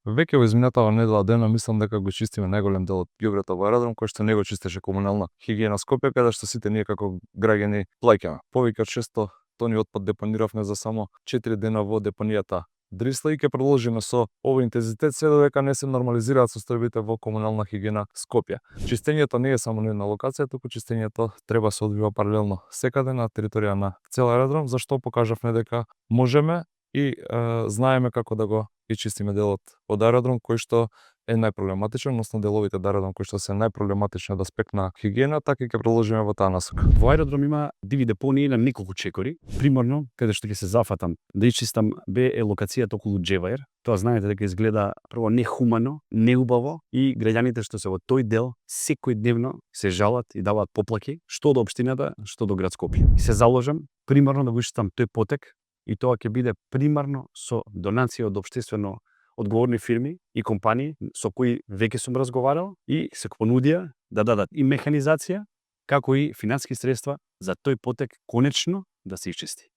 Веќе во изминатава недела дена мислам дека го чистиме најголем дел од ѓубрето во аеродром кој што не го чистеше комунална хигиена Скопје, каде што сите ние како граѓани плаќаме. Повеќе од 600 тони отпад депониравме за само 4 дена во депонијата Дрисла и ќе продолжиме со овој интензитет се додека не се нормализираат состојбите во комунална хигиена Скопје. Чистењето не е само на една локација, туку чистењето треба се одвива паралелно секаде на територија на цел аеродром, зашто покажавме дека можеме и знаеме како да го и чистиме делот од аеродром кој што е најпроблематичен, односно деловите од аеродром кои што се најпроблематични од аспект на хигиена, така и ќе продолжиме во таа насока. Во аеродром има диви депонии на неколку чекори. Примерно, каде што ќе се зафатам да ичистам е локацијата околу Джеваер. Тоа знаете дека изгледа прво нехумано, неубаво и граѓаните што се во тој дел секојдневно се жалат и даваат поплаки што до општината, што до град Скопје. И се заложам примерно да го ичистам тој потек и тоа ќе биде примерно со донација од општествено одговорни фирми и компании со кои веќе сум разговарал и се понудија да дадат и механизација како и финански средства за тој потек конечно да се ичисти.